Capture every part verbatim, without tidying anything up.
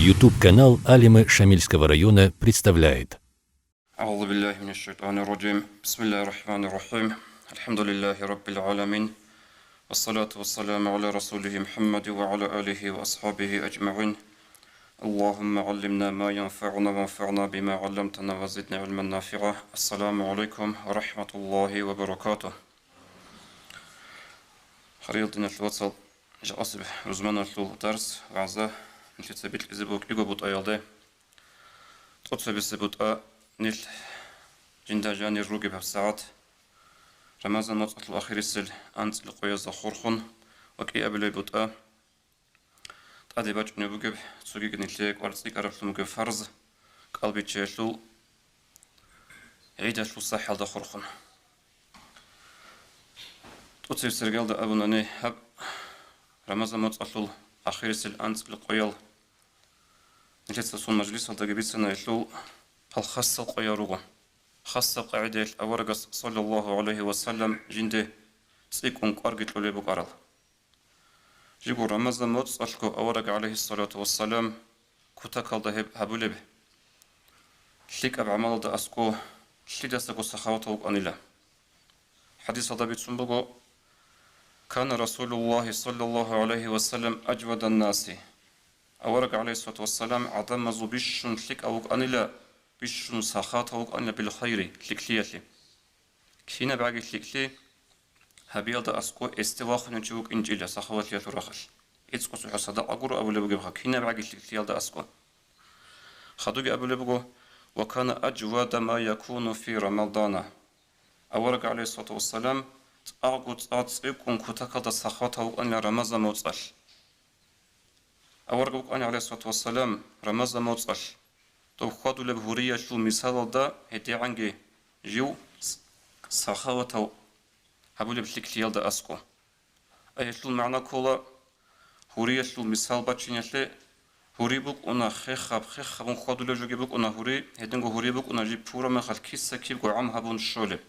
YouTube-канал Алимы Шамильского района представляет. أعوذ بالله من الشيطان الرجيم. بسم الله الرحمن الرحيم. الحمد لله رب العالمين. والصلاة والسلام على رسوله محمد وعلى آله وأصحابه أجمعين. اللهم علمنا ما ينفعنا وانفعنا بما علمتنا وزدنا علما نافعا. السلام عليكم ورحمة الله وبركاته. Хириял диналъул вацал, жакъасеб рузманалъул дарс, вагӀза нилъеца бикьизе буго кӀиго бутӀаялде. ТӀоцебесеб бутӀа нилъ жинда жанир ругеб гьабсагӀат, Рамазан моцӀалъул ахирисел анцӀил къоязда хурхун ва кӀиабилеб бутӀа, тӀаде бачӀунеб бугеб цогиги нилъее кӀвар цӀикӀкӀараблъун бугеб фарз, кӀалбиччаялъул гӀидалъул сахӀалда хурхун. ТӀоцебесеб рагӀалда абунани, гьаб Рамазан моцӀалъул ахирисел анцӀил къоял нилъеца цо мажлисалдаги бицана, гьелъул гьал хасал къоял руго. Хасаб къагӀидаялъ аварагас, саллаллагьу гӀалайгьи ва саллам, жинде цӀикӀкӀун кӀварги кьолеб букӀарал. Жибго Рамазан моцӀалъго авараг, гӀалайгьиссалату вассалам, кутакалда гьеб гьабулеб лъикӀаб гӀамалалда аскӀо лъидасаго сахаватав вукӀанила. ХӀадисалда бицун буго: «Кана Расулуллагьи саллаллагьу гӀалайгьи ва саллам ажвадан наси». Авараг, гӀалайгьиссалату вассалам, гӀадамазул бищун лъикӀав вукӀанила, бищун сахаватав вукӀанила бил хайри, лъикӀлъиялъе. Кинаб гӀаги лъикӀлъи гьабиялда аскӀо эсде вахунев чи вукӀинчӀила сахаватлъиялъул рахъалъ. ГӀицӀго цохӀо садакъа гуро абулеб бугебха, кинаб гӀаги лъикӀлъиялда аскӀо. Хадуги абулеб буго: «Ва кана ажвада ма якуну фи Рамадана». Авараг, гӀалайгьиссалату вассалам, цӀакъго цӀакъ цӀикӀкӀун кутакалда сахаватав вукӀанила Рамазан моцӀалъ. Авараг вукӀана, гӀалайгьиссалату вассалам, Рамазан моцӀалъ. Доб хьвадулеб гьуриялъул мисалалда гьедигӀанги жив с-, сахаватав гьабулеб лъикӀлъиялда аскӀо. Аялъул магӀна ккола гьуриялъул мисал бачиналъе: гьури букӀуна хехаб, хехабун хьвадулев жоги букӀуна гьури, гьединго гьури букӀуна жиб пураб мехалъ киса-кибго гӀам гьабун щолеб.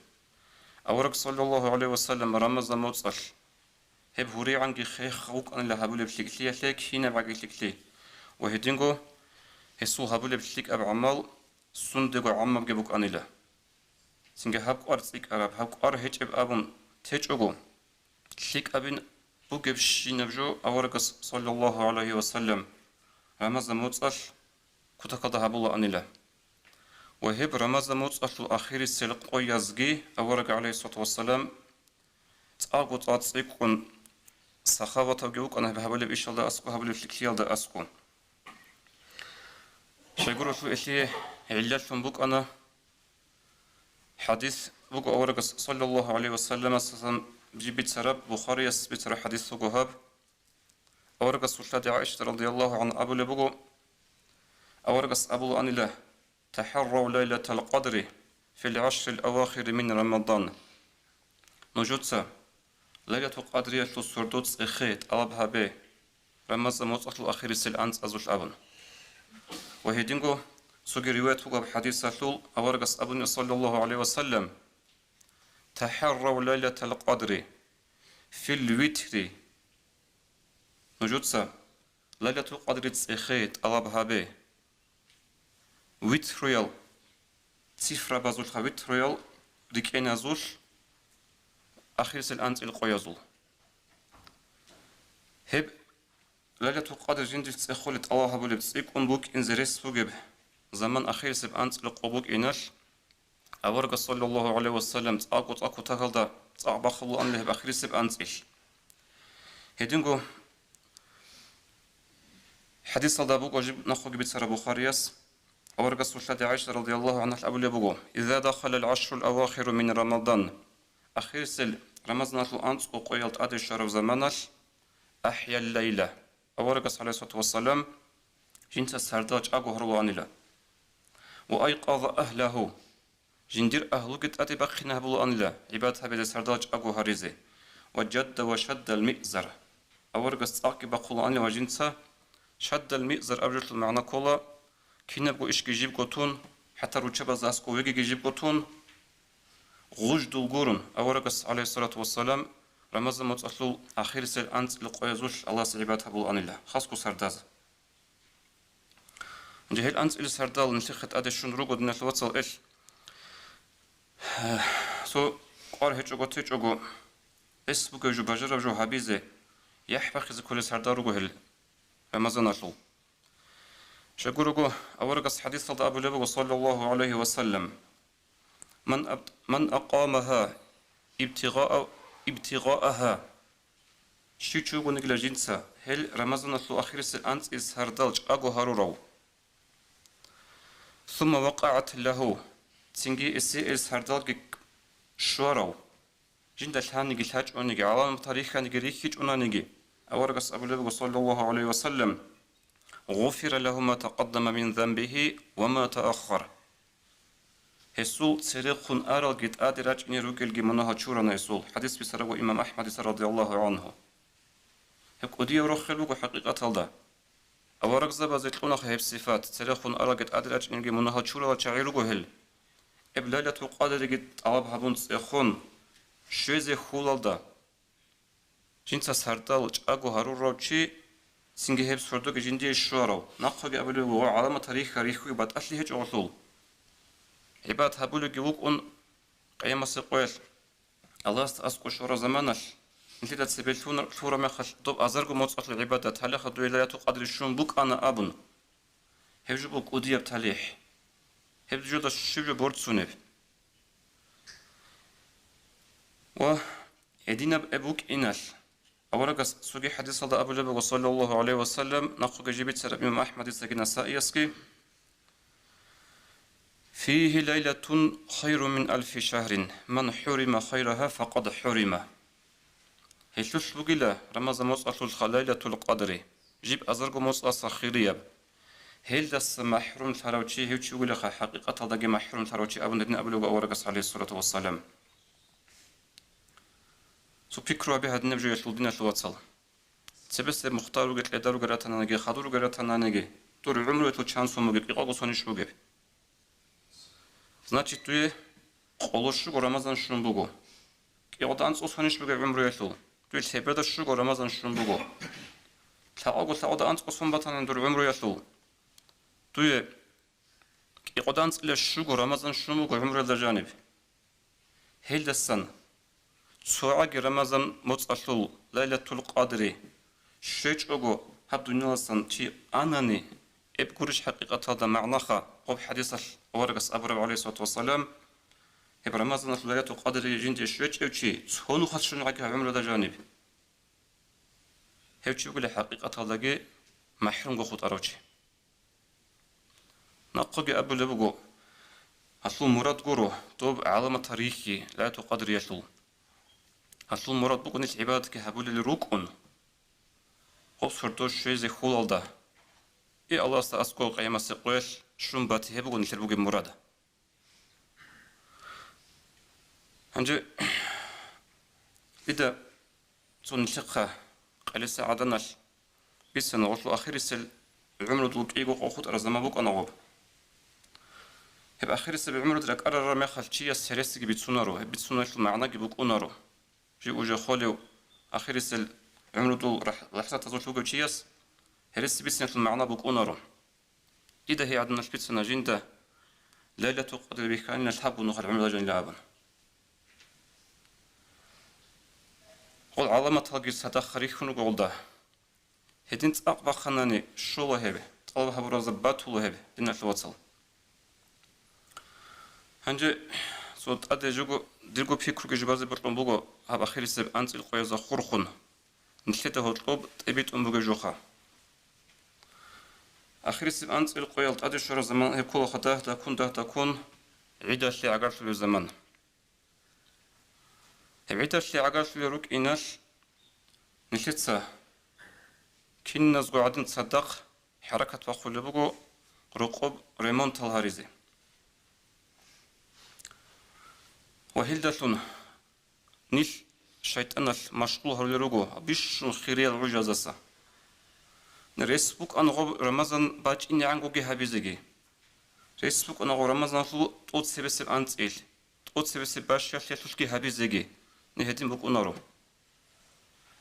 Авараг, саллаллагьу гӀалайгьи ва саллам, Рамазан моцӀалъ гьеб гьуригӀанги хех вукӀанила гьабулеб лъикӀлъиялъе, кинаб гӀаги лъикӀлъи, ва гьединго гьесул гьабулеб лъикӀаб гӀамал сундего гӀаммабги букӀанила. Цинги гьаб кӀвар цӀикӀкӀараб, гьаб кӀвар гьечӀеб абун течӀого, лъикӀабин бугебщинаб жо аварагас, саллаллагьу гӀалайгьи ва саллам, Рамазан моцӀалъ кутакалда гьабулаанила. Ва гьеб Рамазан моцӀалъул ахирисел къоязги авараг, гӀалайгьиссалату вассалам, цӀакъго цӀакъ цӀикӀкӀун сахаватавги вукӀана гьаб гьабулеб ишалда аскӀо, гьабулеб лъикӀлъиялда аскӀо. Щайгурелъул гьелъие гӀиллалъун букӀана. ХӀадис буго аварагас, саллаллагьу гӀалайгьи ва салламасасан, жиб бицараб, Бухарияс бицараб хӀадис буго гьаб. Аварагасул лъади ГӀайшат радияллагьу гӀангьа абулеб буго, аварагас абулаанила: «ТахӀаррав лайлатал къадри фил гӀашрил авахири мин Рамадан». Нужеца Лайлатул Къадриялъул сордо цӀехе тӀалаб гьабе, Рамазан моцӀалъул ахирисел анцӀазулъ абун. Ва гьединго цоги риваят бугеб хӀадисалъул аварагас абуна, саллаллагьу гӀалайгьи ва саллам: «ТахӀаррав лайлатал къадри фил витри». Нужеца Лайлатул Къадри цӀехе тӀалаб гьабе. Витруял, цифрабазулха витруял рикӀкӀеназулъ, ахирисел анцӀил къоязул. Гьеб Лайлатул Къадр жиндир цӀехолеб тӀалаб гьабулеб, цӀикӀкӀун букӀинзе рес бугеб заман ахирисеб анцӀил къо букӀиналъ, аварагас, саллаллагьу гӀалайгьи ва саллам, цӀакъго цӀакъ кутакалда цӀакъ бахъулаанила гьеб ахирисеб анцӀил. Гьединго хӀадисалда буго жиб нахъеги бицараб Бухарияс, аварагасул лъади ГӀайшат радияллагьу гӀангьалъ абулеб буго: «Иза дахалал гӀашрул авахиру мин Рамадан», ахирисел Рамазаналъул анцӀго къоял тӀаде щвараб заманалъ, «ахӀял лайла», аварагас, гӀалайгьиссалату вассалам, жинца сардал чӀаго гьарулаанила. «Ва айкъаза агьлагьу», жиндир агьлуги тӀаде бахъине гьабулаанила гӀибадат гьабизе, сардал чӀаго гьаризе. «Ва жадда ва шаддал миъзар», аварагас цӀакъги бахъулаанила ва жинца шаддал миъзар абулелъул магӀна ккола, кинабго ишги жибго тун, хӀатта руччабазда аскӀов вегиги жибго тун, гъуждул гурун, аварагас, гӀалайгьиссалату вассалам, Рамазан моцӀалъул ахирисел анцӀил къоязулъ Аллагьасе гӀибадат гьабулаанила, хасго сардаз. Гьел анцӀила сардал нилъехъе тӀаде щун руго, диналъул вацал, эл. Цо кӀвар гьечӀого-течӀого, эс бугев жо, бажараб жо гьабизе, яхӀ бахъизе кколел сардал руго гьел Рамазаналъул. Щайгурелъул аварагас хӀадисалда абулеб буго, саллаллагьу гӀалайгьи ва саллам: «Ман аб-, ман акъамагьа ибтигъаа-, ибтигъаагьа», щив чи вугонигила жинца гьел Рамазаналъул ахирисел анцӀил сардал чӀаго гьарурав, «Сумма вакъагӀат лагьу», цинги эсие ил сардалги щварав, жинда лъаниги лъачӀониги, гӀаламатал рихьаниги рихьичӀонаниги, аварагас абулеб буго, саллаллагьу гӀалайгьи ва саллам: «Гъуфира лагьу ма такъаддама мин занбигьи ва ма тааххар». Гьесул церехун аралги тӀаде рачӀине ругелги мунагьал чурана гьесул. ХӀадис бицараб буго имам АхӀмадица, радияллагьу гӀангьу. Гьеб кӀудияв рохел буго хӀакъикъаталда. Аварагзабазе кьунаха гьеб сифат, церехун аралги тӀаде рачӀинелги мунагьал чурала чагӀи руго гьел. Гьеб Лайлатул Къадриги тӀалаб гьабун цӀехун, щвезе хьулалда, жинца сардал чӀаго гьарурав чи, цинги гьеб сордоги жиндие щварав, нахъеги абулеб буго, гӀаламатал рихьа-рихьуги батӀалъи гьечӀо гъолъул. ГӀибадат гьабулевги вукӀун къиямасеб къоялъ, Аллагьасда аскӀов щвараб заманалъ, нилъеда цебе лъуна-, лъураб мехалъ доб азарго моцӀалъул гӀибадат, гьалеха дуе Лайлатул Къадри щун букӀана абун. Гьеб жо буго кӀудияб талихӀ. Гьеб жода щиб жо борцунеб? Ва гьединаб гьеб букӀиналъ, аварагас цоги хӀадисалда абулеб буго, саллаллагьу гӀалайгьи ва саллам, нахъеги жиб бицараб имам АхӀмадицаги Насаиясги: «Фигьи лайлатун хайрун мин алфи шагьрин, ман хӀурима хайрагьа, факъад хӀурима». Гьелъулъ бугила Рамазан моцӀалъулха Лайлатул Къадри, жиб азарго моцӀалъа хирияб. Гьелдаса махӀрумлъарав чи гьев чи вугилаха, хӀакъикъаталдаги махӀрумлъарав чи абун гьедин абулеб аварагас, гӀалайгьиссалату вассалам. Цо пикру гьабе гьадинаб жоялъул, диналъул вацал. Цебесеб мухтар ругел, кьеда ругел ратананиги, хадур ругел ратананиги, дур гӀумруялъул чан сон бугеб, кӀикъого сонищ бугеб? Значит, дуе къоло щуго Рамазан щун буго. КӀикъода анцӀго сонищ бугеб гӀумруялъул? Дуе лъебеда щуго Рамазан щун буго. Лъакъого лъакъода анцӀго сон батани дур гӀумруялъул, дуе кӀикъода анцӀила щуго Рамазан щун буго гӀумруялда жаниб. Гьелдасан цогӀаги Рамазан моцӀалъул Лайлатул Къадри щвечӀого гьаб дунияласан чи анани, гьеб гурищ хӀакъикъаталда магӀнаха гъоб хӀадисалъ аварагас абураб, гӀалайгьиссалату вассалам, гьеб Рамазаналъул Лайлатул Къадри жинде щвечӀев чи цо нухалъ щун гӀаги гьаб гӀумруялда жаниб. Гьев чи вугила хӀакъикъаталдаги махӀрумго хутӀарав чи. Нахъеги абулеб буго, гьалъул мурад гуро доб гӀаламатал рихьи Лайлатул Къадриялъул. Гьалъул мурад буго нилъ гӀибадатги гьабулел рукӀун, гъоб сордо щвезе хьулалда, и Аллагьасда аскӀов къиямасеб къоялъ щун бати, гьеб буго нилъер бугеб мурад. Гьанже дида цо нилъехъа къелеса гӀаданалъ бицана, гъолъул ахирисел гӀумрудул кӀиго къо хутӀараб заман букӀана гъоб. Гьеб ахирисеб гӀумруд ракӀарараб мехалъ чияс гьересиги бицунаро, гьеб бицуналъул магӀнаги букӀунаро. Жив уже холев ахирисел гӀумрудул рахӀ-, лахӀзатазулъ вугев чияс гьереси бициналъул магӀна букӀунаро. Дида гьей гӀаданалъ бицана жинда Лайлатул Къадри бихьанила лъабго нухалъ гӀумруялда жанила абун. Гъол гӀаламаталги цадахъ рихьун руго гъолда. Гьедин цӀакъ бахъанани щола гьеб, тӀалаб гьабуразда батула гьеб, диналъул вацал. Гьанже цо тӀаде жого дирго пикруги жубазе бокьун буго гьаб ахирисеб анцӀил къоязда хурхун, нилъеда гьоркьоб тӀибитӀун бугеб жоха. Ахирисеб анцӀил къоял тӀаде щвараб заман гьеб кколаха дагь-даккун, дагь-даккун гӀидалъе гӀагарлъулеб заман. Гьеб гӀидалъе гӀагарлъулел рукӀиналъ, нилъеца киназго гӀадин цадахъ хӀаракат бахъулеб буго рокъоб ремонтал гьаризе. Ва гьелдалъун нилъ шайтӀаналъ машгъул гьарулел руго бищун хириял гӀужаздаса. Рес букӀана гъоб Рамазан бачӀинегӀангоги гьабизеги. Рес букӀана гъоб Рамазаналъул тӀоцебесеб анцӀил, тӀоцебесеб бащалъиялъулъги гьабизеги, гьедин букӀунаро.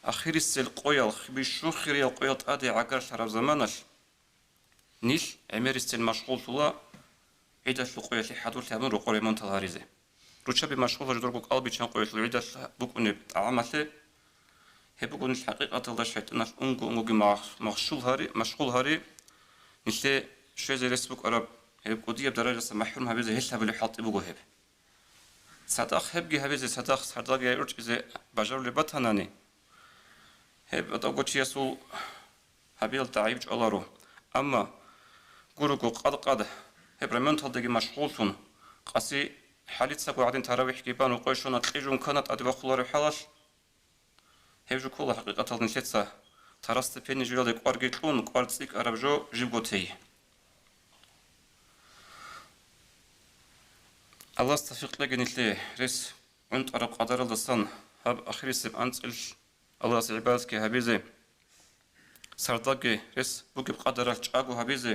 Ахирисел къоял, бищун хириял къоял тӀаде гӀагарлъараб заманалъ, Нилъ гӀемерисел машгъуллъула гӀидалъул къоялъе хӀадурлъи гьабун рокъор ремонтал гьаризе. Руччаби машгъуллъа жидерго кӀал биччан къоялъул гӀидалъ букӀунеб тӀагӀамалъе. Гьеб буго нилъ хӀакъикъаталда шайтӀаналъ унго-унгоги мах-, махщул гьари-, машгъул гьари, нилъее щвезе рес букӀараб гьеб кӀудияб даражаялдаса махӀрум гьабизе гьелъ гьабулеб хӀалтӀи буго гьеб. Цадахъ гьебги гьабизе, цадахъ сардалги гӀерчӀизе бажарулеб батанани, гьеб тӀадабго чиясул гьабиялда гӀайиб чӀваларо. Амма гурого къад-къад гьеб ремонталдаги машгъуллъун, къаси хӀалицаго гӀадин таравихӀги бан, рокъой щвана, кьижун ккана тӀаде вахъуларев хӀалалъ, гьеб жо ккола хӀакъикъаталда нилъеца второстепенный жоялде кӀварги кьун, кӀвар цӀикӀкӀараб жо жибго тей. Аллагьас тавфикъ кьеги нилъее рес гӀунтӀараб къадаралдасан гьаб ахирисеб анцӀил Аллагьасе гӀибадатги гьабизе, сардалги рес бугеб къадаралъ чӀаго гьабизе.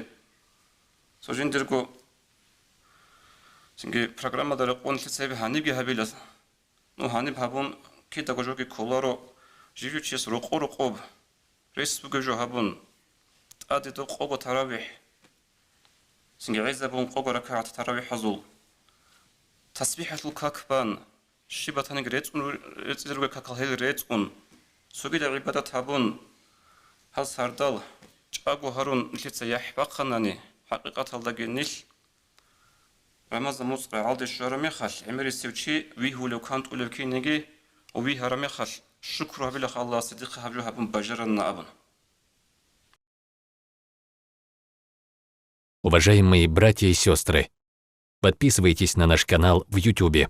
Цо жиндирго цинги программада рекъон нилъеца гьеб гьанибги гьабила. Ну, гьаниб гьабун, кидаго жоги кколаро, жив-жив чияс рокъо-рокъоб рес бугеб жо гьабун, тӀаде доб къого таравихӀ, цинги гӀезабун къого ракагӀат таравихӀазул, тасбихӀалъул как бан, щиб батаниги рецӀун ру-, рецӀизе ругел какал гьел рецӀун, цогидаб гӀибадат гьабун, гьал сардал чӀаго гьарун нилъеца яхӀ бахъанани, хӀакъикъаталдаги нилъ Рамазан муцӀ рагӀалде щвараб мехалъ, гӀемерисев чи вигьулев, кантӀулев кинниги вигьараб мехалъ, шукру гьабилаха Аллагьасе дихъа гьаб жо гьабун бажарана абун. Уважаемые братья и сестры, подписывайтесь на наш канал в Ютубе.